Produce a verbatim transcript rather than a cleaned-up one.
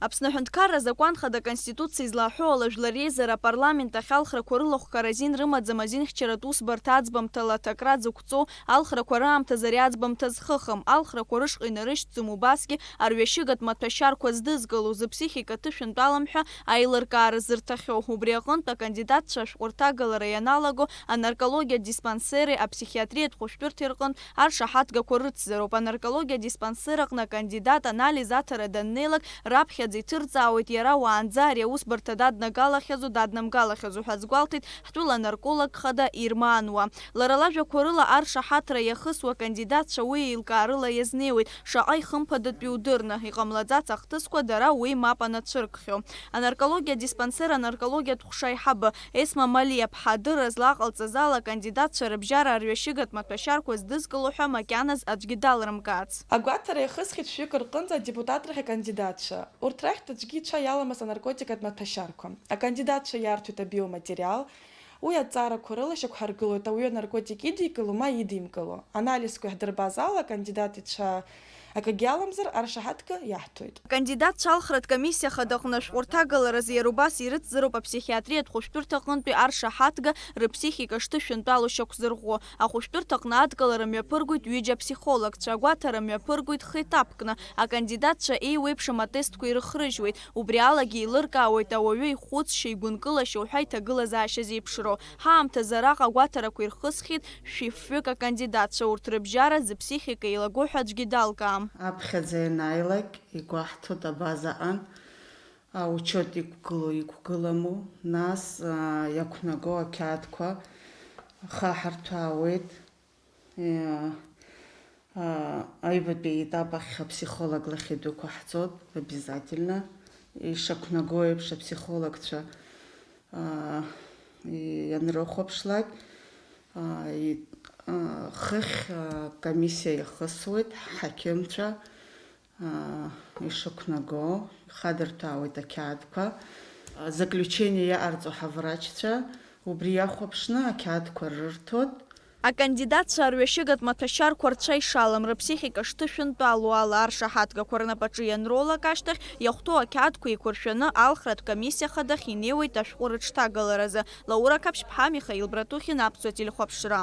Аԥсны Аҳәынҭқарра Азакәан Хада Аконституциа излаҳәо ала, Жәлар Реизара апарламент ахь алхрақәа рылахәхара азин рымаӡам азинхьчаратә усбарҭа аӡбамҭала аҭакра зықәҵоу, алхрақәа раамҭазы ари аӡбамҭа зхыхым, алхрақәа рышҟа инарышьҭӡом, убасгьы арҩашьыгатә маҭәашьарқәа здызкыло, зыԥсихика ҭышәынтәалам ҳәа аилыркаара зырҭахьоу. Убри аҟынтә акандидатцәа ашәҟәырҭагалара ианалаго, анаркологиатә диспансери аԥсихиатриатә хәышәтәырҭеи рҟынтә аршаҳаҭгақәа рыцзароуп. Анаркологиатә диспансер аҟны акандидат анализ аҭара даннеилак, раԥхьаӡа иҭырҵаауеит иара уаанӡа ари аусбарҭа даднагалахьазу даднамгалахьазу ҳәа азгәалҭеит ҳтәыла анарколог хада Ирма Ануа. Лара лажәақәа рыла, аршаҳаҭра иахысуа акандидатцәа уи еилкаарыла иазнеиуеит, шаҟа ихымԥадатәи удырны, иҟамлаӡац ахҭысқәа дара уи мап анацәыркхьоу. Анаркологиа диспансер анаркологиатә ҟәша аиҳабы Есма Малиаԥҳа адырра злаҟалҵаз ала, акандидатцәа рыбжьара арҩашьыгатә маҭәашьарқәа здызкыло ҳәа макьаназ аӡәгьы далрымкаац. Агәаҭара иахысхьеит шәҩык рҟынӡа адепутатрахь акандидатцәа. Урҭ рахьтә аӡәгьы ицәа иаламызт анаркотикатә маҭәашьарқәа. Акандидатцәа иарҭоит абиоматериал. Уи аҭҵаарақәа рыла ишьақәҳаргылоит ауаҩы анаркотик идикыло ма идимкыло. Анализқәа иаҳдырбаз ала, акандидат ицәа акагьы аламзар, аршаҳаҭга иаҳҭоит. Акандидатцәа алхратә комиссиа хадаҟны ашәҟәырҭагаларазы иара убас ирыцзароуп аԥсихиатриатә хәышәтәырҭа аҟынтәи аршаҳаҭга рыԥсихика шҭышәынтәало шьақәзырӷәӷәо. Ахәышәтәырҭаҟны адкылара мҩаԥыргоит ҩыџьа аԥсихологцәа, агәаҭара мҩаԥыргоит хеҭаԥкны, акандидатцәа еиуеиԥшым атестқәа ирыхрыжьуеит, убри алагьы еилыркаауеит ауаҩы ихәыцшьа, игәынкылашьа уҳәа иҭагылазаашьа зеиԥшроу. Ҳаамҭазы араҟа агәаҭарақәа ирхысхьеит шәи фҩык акандидатцәа, урҭ рыбжьара зыԥсихика еилаго ҳәа аӡәгьы далкаам. Аԥхьаӡа ианааилак, игәаҳҭоит абаза аҟынтә аучиот иқәгылоу иқәгыламу, нас, аа, иақәнаго ақьаадқәа хаҳарҭәаауеит. Иа-, аа, аҩбатәи аетап ахь аԥсихолог лахь идәықәаҳҵоит, обязательно. Ишақәнаго еиԥш аԥсихологцәа, аа, и-, ианрыхәаԥшлак, аа, и-, аа, хыхь, аа, комиссиа иахысуеит, ҳҳақьымцәа, аа, ишықәнаго, ихадырҭәаауеит ақьаадқәа. Заключение иаҟарҵо ҳаврачцәа убри иахәаԥшны ақьаадқәа рырҭоит. Акандидатцәа арҩашьыгатә маҭәашьарқәа рцәа ишалам, рыԥсихика шҭышәынтәалоу ала аршаҳаҭгақәа рнапаҿы ианролак ашьҭахь, иахәҭоу ақьаадқәа еиқәыршәаны алхратә комиссиа хадахь инеиуеит ашәҟәы рыҽҭагаларазы. Лаура Қаԥшьԥҳа, Михаил Братухин, Аԥсуа телехәаԥшра.